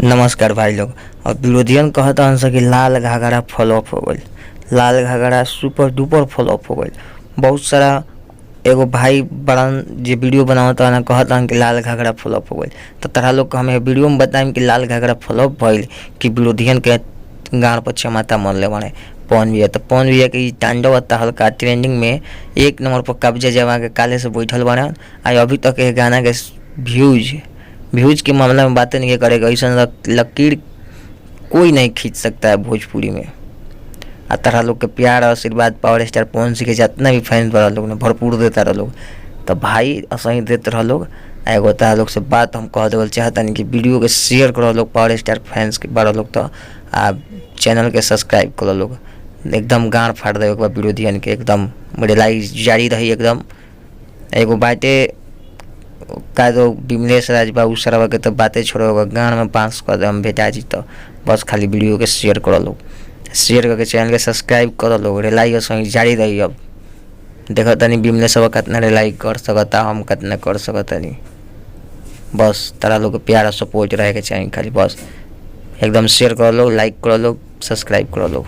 नमस्कार भाई लोग। और विरोधियन कहत हन स कि लाल घाघरा फ्लॉप हो गइल, लाल घाघरा सुपर डुपर फ्लॉप हो गइल। बहुत सारा एगो भाई बड़न जे वीडियो बनावत हन, कहत हन कि लाल घाघरा फ्लॉप हो गइल। त तोहरा लोग के हम वीडियो में बताइम कि लाल घाघरा फ्लॉप भइल कि विरोधियन के गांड पर चमाता मरले बाड़े पवन भैया। त पवन भैया के इ तांडव तहलका ट्रेंडिंग में एक नंबर पर कब्जा जमा के काले से बैठल बाड़े। आ अभी तक ए गाना के व्यूज व्यूज के मामला में बातें नहीं करेगा, ऐसा लकीर कोई नहीं खींच सकता है भोजपुरी में। आ तोहरा लोग के प्यार और आशीर्वाद पावर स्टार पवन सिंह के जितना भी फैंस बा लोग ने भरपूर देता रह लोग, तो भाई असही देते रह लोग। आ एगो तोहरा लोग से बात हम कह देवल चाहतनी कि वीडियो के शेयर करो लोग, पावर स्टार फैंस के बड़ा लोग, तो आ चैनल के सब्सक्राइब करो लोग। एकदम गांड फाड़ देवे के बा विरोधियन के, एकदम रेलाई जारी रही एकदम। एगो बाटे का दो विमलेश राज बाबू सरवा के तो बातें छोड़ो, गांड में बांस कर दे हम भेटा जी। तो बस खाली वीडियो के शेयर करो लोग, शेयर करके चैनल के सब्सक्राइब करो लोग। रेलाई संग जारी रही। अब देखो तनी विमलेश सब कितना रेलाई कर सकता, हम कितना कर सकतनी। बस तारा लोग के प्यार और सपोर्ट रहे के चाहिए खाली, बस एकदम शेयर करो लोग, लाइक करो लोग, सब्सक्राइब करो लोग।